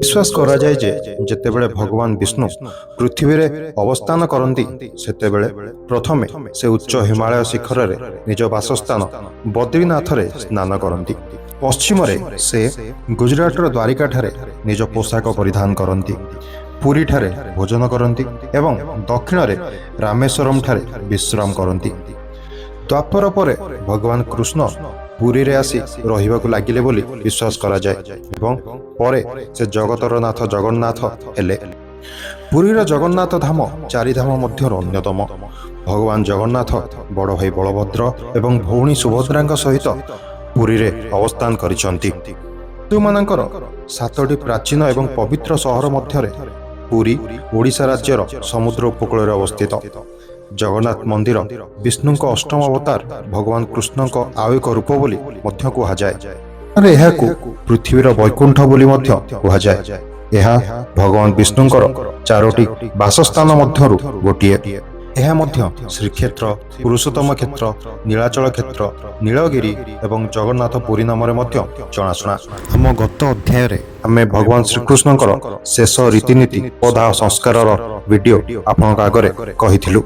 ବିଶ୍ୱାସ କରାଯାଏ ଯେ ଯେତେବେଳେ ଭଗବାନ ବିଷ୍ଣୁ ପୃଥିବୀରେ ଅବସ୍ଥାନ କରନ୍ତି, ସେତେବେଳେ ପ୍ରଥମେ ସେ ଉଚ୍ଚ ହିମାଳୟ ଶିଖରରେ ନିଜ ବାସସ୍ଥାନ ବଦ୍ରିନାଥରେ ସ୍ନାନ କରନ୍ତି। ପଶ୍ଚିମରେ ସେ ଗୁଜରାଟର ଦ୍ୱାରିକାଠାରେ ନିଜ ପୋଷାକ ପରିଧାନ କରନ୍ତି, ପୁରୀଠାରେ ଭୋଜନ କରନ୍ତି ଏବଂ ଦକ୍ଷିଣରେ ରାମେଶ୍ୱରମଠାରେ ବିଶ୍ରାମ କରନ୍ତି। ଦ୍ୱାପର ପରେ ଭଗବାନ କୃଷ୍ଣ ପୁରୀରେ ଆସି ରହିବାକୁ ଲାଗିଲେ ବୋଲି ବିଶ୍ୱାସ କରାଯାଏ ଏବଂ ପରେ ସେ ଜଗତର ନାଥ ଜଗନ୍ନାଥ ହେଲେ। ପୁରୀର ଜଗନ୍ନାଥ ଧାମ ଚାରିଧାମ ମଧ୍ୟରୁ ଅନ୍ୟତମ। ଭଗବାନ ଜଗନ୍ନାଥ ବଡ଼ ଭାଇ ବଳଭଦ୍ର ଏବଂ ଭଉଣୀ ସୁଭଦ୍ରାଙ୍କ ସହିତ ପୁରୀରେ ଅବସ୍ଥାନ କରିଛନ୍ତି। ହିନ୍ଦୁମାନଙ୍କର ସାତଟି ପ୍ରାଚୀନ ଏବଂ ପବିତ୍ର ସହର ମଧ୍ୟରେ ପୁରୀ ଓଡ଼ିଶା ରାଜ୍ୟର ସମୁଦ୍ର ଉପକୂଳରେ ଅବସ୍ଥିତ। ଜଗନ୍ନାଥ ମନ୍ଦିର ବିଷ୍ଣୁଙ୍କ ଅଷ୍ଟମ ଅବତାର ଭଗବାନ କୃଷ୍ଣଙ୍କ ଆଉ ଏକ ରୂପ ବୋଲି ମଧ୍ୟ କୁହାଯାଏ। ଏହାକୁ ପୃଥିବୀର ବୈକୁଣ୍ଠ ବୋଲି ମଧ୍ୟ କୁହାଯାଏ। ଏହା ଭଗବାନ ବିଷ୍ଣୁଙ୍କର ଚାରୋଟି ବାସସ୍ଥାନ ମଧ୍ୟରୁ ଗୋଟିଏ। ଏହା ମଧ୍ୟ ଶ୍ରୀକ୍ଷେତ୍ର, ପୁରୁଷୋତ୍ତମ କ୍ଷେତ୍ର, ନୀଳାଚଳ କ୍ଷେତ୍ର, ନୀଳଗିରି ଏବଂ ଜଗନ୍ନାଥ ପୁରୀ ନାମରେ ମଧ୍ୟ ଜଣାଶୁଣା। ଆମ ଗତ ଅଧ୍ୟାୟରେ ଆମେ ଭଗବାନ ଶ୍ରୀକୃଷ୍ଣଙ୍କର ଶେଷ ରୀତିନୀତି ଓ ଦାହ ସଂସ୍କାରର ଭିଡିଓ ଆପଣଙ୍କ ଆଗରେ କହିଥିଲୁ।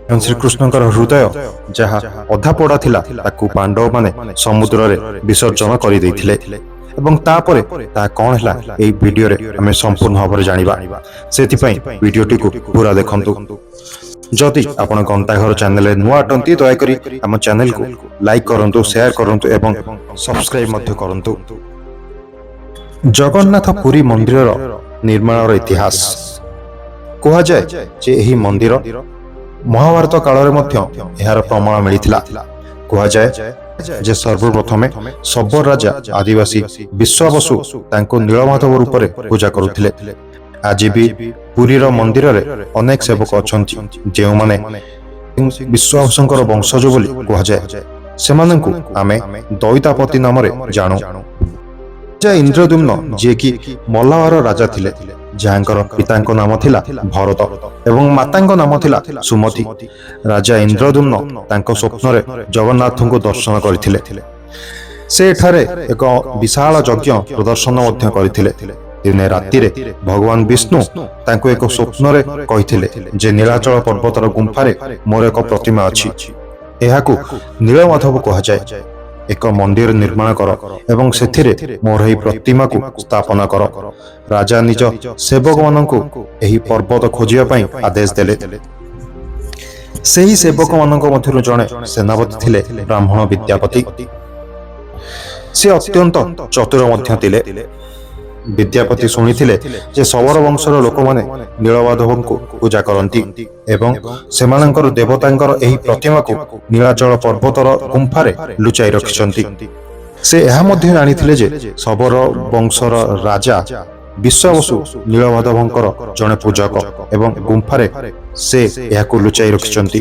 ଏବଂ ଶ୍ରୀକୃଷ୍ଣଙ୍କର ହୃଦୟ ଯାହା ଅଧା ପୋଡ଼ା ଥିଲା, ତାକୁ ପାଣ୍ଡବମାନେ ସମୁଦ୍ରରେ ବିସର୍ଜନ କରିଦେଇଥିଲେ ଏବଂ ତାପରେ ତାହା କ'ଣ ହେଲା, ଏହି ଭିଡିଓରେ ଆମେ ସମ୍ପୂର୍ଣ୍ଣ ଭାବରେ ଜାଣିବା। ସେଥିପାଇଁ ଭିଡିଓଟିକୁ ପୁରା ଦେଖନ୍ତୁ। ଯଦି ଆପଣ ଗନ୍ତାଘର ଚ୍ୟାନେଲରେ ନୂଆ ଅଟନ୍ତି, ଦୟାକରି ଆମ ଚ୍ୟାନେଲକୁ ଲାଇକ୍ କରନ୍ତୁ, ସେୟାର କରନ୍ତୁ ଏବଂ ସବସ୍କ୍ରାଇବ ମଧ୍ୟ କରନ୍ତୁ। ଜଗନ୍ନାଥ ପୁରୀ ମନ୍ଦିରର ନିର୍ମାଣର ଇତିହାସ। କୁହାଯାଏ ଯେ ଏହି ମନ୍ଦିର ମହାଭାରତ କାଳରେ ମଧ୍ୟ ଏହାର ପ୍ରମାଣ ମିଳିଥିଲା। କୁହାଯାଏ ଯେ ସର୍ବପ୍ରଥମେ ଶବର ରାଜା ଆଦିବାସୀ ବିଶ୍ୱାବସୁ ତାଙ୍କୁ ନୀଳମାଧବ ରୂପରେ ପୂଜା କରୁଥିଲେ। ଆଜି ବି ପୁରୀର ମନ୍ଦିରରେ ଅନେକ ସେବକ ଅଛନ୍ତି, ଯେଉଁମାନେ ବିଶ୍ୱାବସୁଙ୍କର ବଂଶଜ ବୋଲି କୁହାଯାଏ। ସେମାନଙ୍କୁ ଆମେ ଦଇତାପତି ନାମରେ ଜାଣୁ। ରାଜା ଇନ୍ଦ୍ରଦ୍ୟୁମ୍ନ, ଯିଏକି ମଲାୱାର ରାଜା ଥିଲେ, ଯାହାଙ୍କର ପିତାଙ୍କ ନାମ ଥିଲା ଭରତ ଏବଂ ମାତାଙ୍କ ନାମ ଥିଲା ସୁମତି। ରାଜା ଇନ୍ଦ୍ରଦ୍ୟୁମ୍ନ ତାଙ୍କ ସ୍ୱପ୍ନରେ ଜଗନ୍ନାଥଙ୍କୁ ଦର୍ଶନ କରିଥିଲେ। ସେ ଏଠାରେ ଏକ ବିଶାଳ ଯଜ୍ଞ ପ୍ରଦର୍ଶନ ମଧ୍ୟ କରିଥିଲେ। ଦିନେ ରାତିରେ ଭଗବାନ ବିଷ୍ଣୁ ତାଙ୍କୁ ଏକ ସ୍ୱପ୍ନରେ କହିଥିଲେ ଯେ ନୀଳାଚଳ ପର୍ବତର ଗୁମ୍ଫାରେ ମୋର ଏକ ପ୍ରତିମା ଅଛି। ଏହାକୁ ନୀଳମାଧବ କୁହାଯାଏ। ଏକ ମନ୍ଦିର ନିର୍ମାଣ କର ଏବଂ ସେଥିରେ ମୋର ଏହି ପ୍ରତିମାକୁ ସ୍ଥାପନ କର। ରାଜା ନିଜ ସେବକମାନଙ୍କୁ ଏହି ପର୍ବତ ଖୋଜିବା ପାଇଁ ଆଦେଶ ଦେଲେ। ସେହି ସେବକମାନଙ୍କ ମଧ୍ୟରୁ ଜଣେ ସେନାପତି ଥିଲେ ବ୍ରାହ୍ମଣ ବିଦ୍ୟାପତି। ସେ ଅତ୍ୟନ୍ତ ଚତୁର ମଧ୍ୟ ଥିଲେ। ବିଦ୍ୟାପତି ଶୁଣିଥିଲେ ଯେ ଶବର ବଂଶର ଲୋକମାନେ ନୀଳମାଧବଙ୍କୁ ପୂଜା କରନ୍ତି ଏବଂ ସେମାନଙ୍କର ଦେବତାଙ୍କର ଏହି ପ୍ରତିମାକୁ ନୀଳାଚଳ ପର୍ବତର ଗୁମ୍ଫାରେ ଲୁଚାଇ ରଖିଛନ୍ତି। ସେ ଏହା ମଧ୍ୟ ଜାଣିଥିଲେ ଯେ ଶବର ବଂଶର ରାଜା ବିଶ୍ୱାବସୁ ନୀଳମାଧବଙ୍କର ଜଣେ ପୂଜକ ଏବଂ ଗୁମ୍ଫାରେ ସେ ଏହାକୁ ଲୁଚାଇ ରଖିଛନ୍ତି।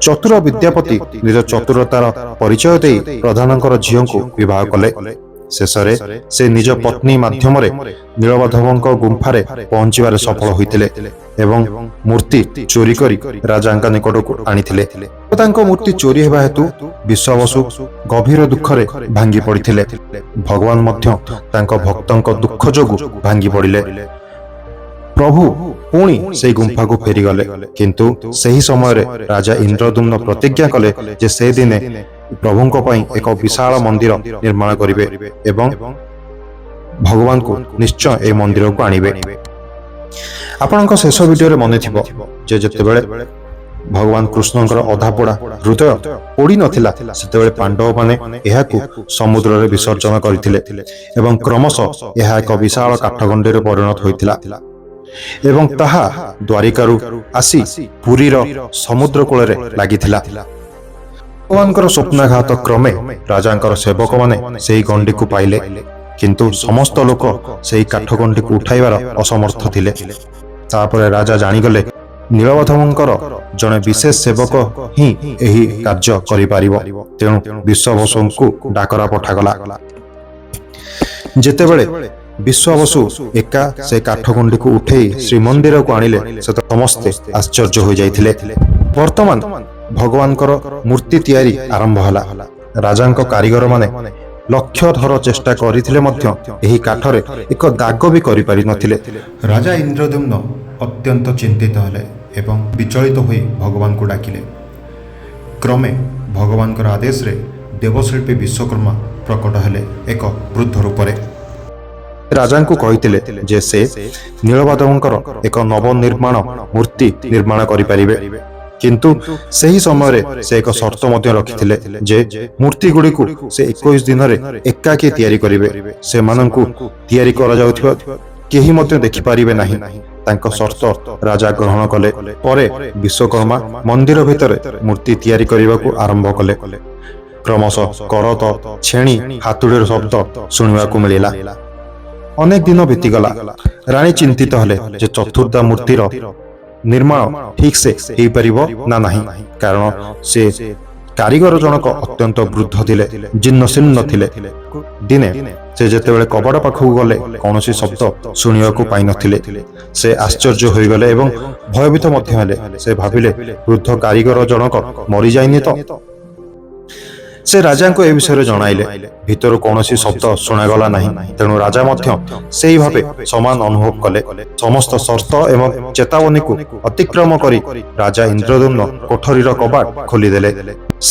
ଚତୁର ବିଦ୍ୟାପତି ନିଜ ଚତୁରତାର ପରିଚୟ ଦେଇ ପ୍ରଧାନଙ୍କର ଝିଅଙ୍କୁ ବିବାହ କଲେ। ଶେଷରେ ସେ ନିଜ ପତ୍ନୀ ମାଧ୍ୟମରେ ନୀଳମାଧବଙ୍କ ଗୁମ୍ଫାରେ ପହଞ୍ଚିବାରେ ସଫଳ ହୋଇଥିଲେ ଏବଂ ମୂର୍ତ୍ତି ଚୋରି କରି ରାଜାଙ୍କ ନିକଟକୁ ଆଣିଥିଲେ। ତାଙ୍କ ମୂର୍ତ୍ତି ଚୋରି ହେବା ହେତୁ ବିଶ୍ୱାବସୁ ଗଭୀର ଦୁଃଖରେ ଭାଙ୍ଗି ପଡ଼ିଥିଲେ। ଭଗବାନ ମଧ୍ୟ ତାଙ୍କ ଭକ୍ତଙ୍କ ଦୁଃଖ ଯୋଗୁଁ ଭାଙ୍ଗି ପଡ଼ିଲେ। ପ୍ରଭୁ ପୁଣି ସେଇ ଗୁମ୍ଫାକୁ ଫେରିଗଲେ, କିନ୍ତୁ ସେହି ସମୟରେ ରାଜା ଇନ୍ଦ୍ରଦ୍ୟୁମ୍ନ ପ୍ରତିଜ୍ଞା କଲେ ଯେ ସେ ଦିନେ ପ୍ରଭୁଙ୍କ ପାଇଁ ଏକ ବିଶାଳ ମନ୍ଦିର ନିର୍ମାଣ କରିବେ ଏବଂ ଭଗବାନଙ୍କୁ ନିଶ୍ଚୟ ଏହି ମନ୍ଦିରକୁ ଆଣିବେ। ଆପଣଙ୍କ ଶେଷ ଭିଡିଓରେ ମନେ ଥିବ ଯେ ଯେତେବେଳେ ଭଗବାନ କୃଷ୍ଣଙ୍କର ଅଧାପୋଡ଼ା ହୃଦୟ ପୋଡ଼ି ନଥିଲା, ସେତେବେଳେ ପାଣ୍ଡବମାନେ ଏହାକୁ ସମୁଦ୍ରରେ ବିସର୍ଜନ କରିଥିଲେ ଏବଂ କ୍ରମଶଃ ଏହା ଏକ ବିଶାଳ କାଠଗଣ୍ଡିରେ ପରିଣତ ହୋଇଥିଲା ଏବଂ ତାହା ଦ୍ୱାରିକାରୁ ଆସି ପୁରୀର ସମୁଦ୍ର କୂଳରେ ଲାଗିଥିଲା। ଭଗବାନଙ୍କର ସ୍ୱପ୍ନାଘାତ କ୍ରମେ ରାଜାଙ୍କର ସେବକମାନେ ସେହି ଗଣ୍ଡିକୁ ପାଇଲେ, କିନ୍ତୁ ସମସ୍ତ ଲୋକ ସେହି କାଠଗଣ୍ଡିକୁ ଉଠାଇବାର ଅସମର୍ଥ ଥିଲେ। ତାପରେ ରାଜା ଜାଣିଗଲେ, ନୀଳମାଧବଙ୍କର ଜଣେ ବିଶେଷ ସେବକ ହିଁ ଏହି କାର୍ଯ୍ୟ କରିପାରିବ। ତେଣୁ ବିଶ୍ୱବସୁଙ୍କୁ ଡାକରା ପଠାଗଲା। ଯେତେବେଳେ ବିଶ୍ୱାବସୁ ଏକା ସେ କାଠଗଣ୍ଡିକୁ ଉଠେଇ ଶ୍ରୀମନ୍ଦିରକୁ ଆଣିଲେ, ସେ ସମସ୍ତେ ଆଶ୍ଚର୍ଯ୍ୟ ହୋଇଯାଇଥିଲେ। ବର୍ତ୍ତମାନ ଭଗବାନଙ୍କର ମୂର୍ତ୍ତି ତିଆରି ଆରମ୍ଭ ହେଲା। ରାଜାଙ୍କ କାରିଗରମାନେ ଲକ୍ଷ ଥର ଚେଷ୍ଟା କରିଥିଲେ ମଧ୍ୟ ଏହି କାଠରେ ଏକ ଦାଗ ବି କରିପାରିନଥିଲେ। ରାଜା ଇନ୍ଦ୍ରଦ୍ୟୁମ୍ନ ଅତ୍ୟନ୍ତ ଚିନ୍ତିତ ହେଲେ ଏବଂ ବିଚଳିତ ହୋଇ ଭଗବାନଙ୍କୁ ଡାକିଲେ। କ୍ରମେ ଭଗବାନଙ୍କର ଆଦେଶରେ ଦେବଶିଳ୍ପୀ ବିଶ୍ୱକର୍ମା ପ୍ରକଟ ହେଲେ ଏକ ବୃଦ୍ଧ ରୂପରେ। ରାଜାଙ୍କୁ କହିଥିଲେ ଯେ ସେ ନୀଳମାଧବଙ୍କର ଏକ ନବନିର୍ମାଣ ମୂର୍ତ୍ତି ନିର୍ମାଣ କରିପାରିବେ, କିନ୍ତୁ ସେହି ସମୟରେ ସେ ଏକ ସର୍ତ୍ତ ମଧ୍ୟ ରଖିଥିଲେ ଯେ ମୂର୍ତ୍ତିଗୁଡ଼ିକୁ ସେ 21 ଦିନରେ ଏକାକୀ ତିଆରି କରିବେ। ସେମାନଙ୍କୁ ତିଆରି କରାଯାଉଥିବା କେହି ମଧ୍ୟ ଦେଖିପାରିବେ ନାହିଁ। ତାଙ୍କ ସର୍ତ୍ତ ରାଜା ଗ୍ରହଣ କଲେ। ପରେ ବିଶ୍ୱକର୍ମା ମନ୍ଦିର ଭିତରେ ମୂର୍ତ୍ତି ତିଆରି କରିବାକୁ ଆରମ୍ଭ କଲେ। କ୍ରମଶଃ କରତ, ଛେଣି, ହାତୁଡ଼ିର ଶବ୍ଦ ଶୁଣିବାକୁ ମିଳିଲା। ଅନେକ ଦିନ ବିତିଗଲା। ରାଣୀ ଚିନ୍ତିତ ହେଲେ ଯେ ଚତୁର୍ଦ୍ଧା ମୂର୍ତ୍ତିର ନିର୍ମାଣ ଠିକ ସେ ହେଇପାରିବ ନା ନାହିଁ, କାରଣ ସେ କାରିଗର ଜଣକ ଅତ୍ୟନ୍ତ ବୃଦ୍ଧ ଥିଲେ, ଜୀର୍ଣ୍ଣଶୀର୍ଣ୍ଣ ଥିଲେ। ଦିନେ ସେ ଯେତେବେଳେ କବାଟ ପାଖକୁ ଗଲେ, କୌଣସି ଶବ୍ଦ ଶୁଣିବାକୁ ପାଇନଥିଲେ। ସେ ଆଶ୍ଚର୍ଯ୍ୟ ହୋଇଗଲେ ଏବଂ ଭୟଭୀତ ମଧ୍ୟ ହେଲେ। ସେ ଭାବିଲେ, ବୃଦ୍ଧ କାରିଗର ଜଣକ ମରିଯାଇନି ତ? ସେ ରାଜାଙ୍କୁ ଏ ବିଷୟରେ ଜଣାଇଲେ। ଭିତରୁ କୌଣସି ଶବ୍ଦ ଶୁଣାଗଲା ନାହିଁ। ତେଣୁ ରାଜା ମଧ୍ୟ ସେହି ଭାବେ ସମାନ ଅନୁଭବ କଲେ। ସମସ୍ତ ସର୍ତ୍ତ ଏବଂ ଚେତାବନୀକୁ ଅତିକ୍ରମ କରି ରାଜା ଇନ୍ଦ୍ରଦ୍ୟୁମ୍ନ କୋଠରୀର କବାଟ ଖୋଲିଦେଲେ।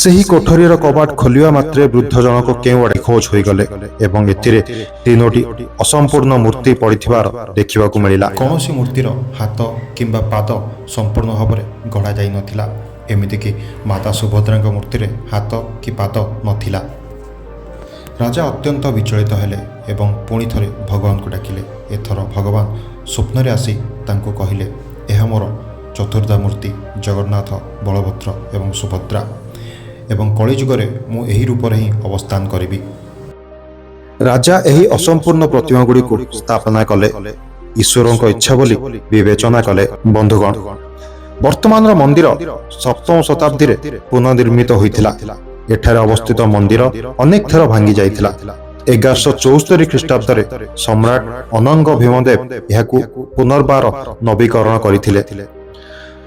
ସେହି କୋଠରୀର କବାଟ ଖୋଲିବା ମାତ୍ରେ ବୃଦ୍ଧ ଜଣକ କେଉଁଆଡ଼େ ଖୋଜ ହୋଇଗଲେ ଏବଂ ଏଥିରେ ତିନୋଟି ଅସମ୍ପୂର୍ଣ୍ଣ ମୂର୍ତ୍ତି ପଡ଼ିଥିବାର ଦେଖିବାକୁ ମିଳିଲା। କୌଣସି ମୂର୍ତ୍ତିର ହାତ କିମ୍ବା ପାଦ ସମ୍ପୂର୍ଣ୍ଣ ଭାବରେ ଗଢ଼ା ଯାଇନଥିଲା। ଏମିତିକି ମାତା ସୁଭଦ୍ରାଙ୍କ ମୂର୍ତ୍ତିରେ ହାତ କି ପାଦ ନଥିଲା। ରାଜା ଅତ୍ୟନ୍ତ ବିଚଳିତ ହେଲେ ଏବଂ ପୁଣି ଥରେ ଭଗବାନଙ୍କୁ ଡାକିଲେ। ଏଥର ଭଗବାନ ସ୍ୱପ୍ନରେ ଆସି ତାଙ୍କୁ କହିଲେ, ଏହା ମୋର ଚତୁର୍ଦ୍ଧା ମୂର୍ତ୍ତି ଜଗନ୍ନାଥ, ବଳଭଦ୍ର ଏବଂ ସୁଭଦ୍ରା ଏବଂ କଳିଯୁଗରେ ମୁଁ ଏହି ରୂପରେ ହିଁ ଅବସ୍ଥାନ କରିବି। ରାଜା ଏହି ଅସମ୍ପୂର୍ଣ୍ଣ ପ୍ରତିମାଗୁଡ଼ିକୁ ସ୍ଥାପନା କଲେ, ଈଶ୍ୱରଙ୍କ ଇଚ୍ଛା ବୋଲି ବିବେଚନା କଲେ। ବନ୍ଧୁଗଣ, ବର୍ତ୍ତମାନର ମନ୍ଦିର ସପ୍ତମ ଶତାବ୍ଦୀରେ ପୁନଃନିର୍ମିତ ହୋଇଥିଲା। ଏଠାରେ ଅବସ୍ଥିତ ମନ୍ଦିର ଅନେକ ଥର ଭାଙ୍ଗି ଯାଇଥିଲା। 1174 ଖ୍ରୀଷ୍ଟାବ୍ଦରେ ସମ୍ରାଟ ଅନଙ୍ଗ ଭୀମଦେବ ଏହାକୁ ପୁନର୍ବାର ନବୀକରଣ କରିଥିଲେ।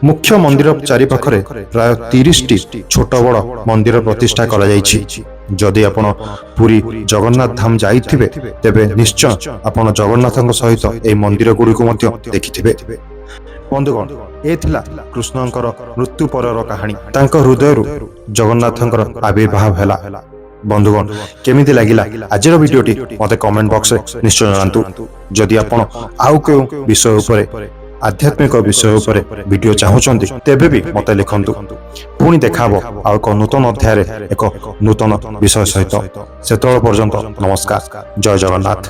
ମୁଖ୍ୟ ମନ୍ଦିର ଚାରିପାଖରେ ପ୍ରାୟ 30ଟି ଛୋଟ ବଡ଼ ମନ୍ଦିର ପ୍ରତିଷ୍ଠା କରାଯାଇଛି। ଯଦି ଆପଣ ପୁରୀ ଜଗନ୍ନାଥ ଧାମ ଯାଇଥିବେ, ତେବେ ନିଶ୍ଚୟ ଆପଣ ଜଗନ୍ନାଥଙ୍କ ସହିତ ଏହି ମନ୍ଦିର ଗୁଡ଼ିକୁ ମଧ୍ୟ ଦେଖିଥିବେ। ବନ୍ଧୁଗଣ, ଏ ଥିଲା କୃଷ୍ଣଙ୍କର ମୃତ୍ୟୁ ପରର କାହାଣୀ। ତାଙ୍କ ହୃଦୟରୁ ଜଗନ୍ନାଥଙ୍କର ଆବିର୍ଭାବ ହେଲା। ବନ୍ଧୁଗଣ, କେମିତି ଲାଗିଲା ଆଜିର ଭିଡ଼ିଓଟି ମୋତେ କମେଣ୍ଟ ବକ୍ସରେ ନିଶ୍ଚୟ ଜଣାନ୍ତୁ। ଯଦି ଆପଣ ଆଉ କେଉଁ ବିଷୟ ଉପରେ, ଆଧ୍ୟାତ୍ମିକ ବିଷୟ ଉପରେ ଭିଡ଼ିଓ ଚାହୁଁଛନ୍ତି, ତେବେ ବି ମୋତେ ଲେଖନ୍ତୁ। ପୁଣି ଦେଖାହବ ଆଉ ଏକ ନୂତନ ଅଧ୍ୟାୟରେ ଏକ ନୂତନ ବିଷୟ ସହିତ। ସେତେବେଳେ ପର୍ଯ୍ୟନ୍ତ ନମସ୍କାର, ଜୟ ଜଗନ୍ନାଥ।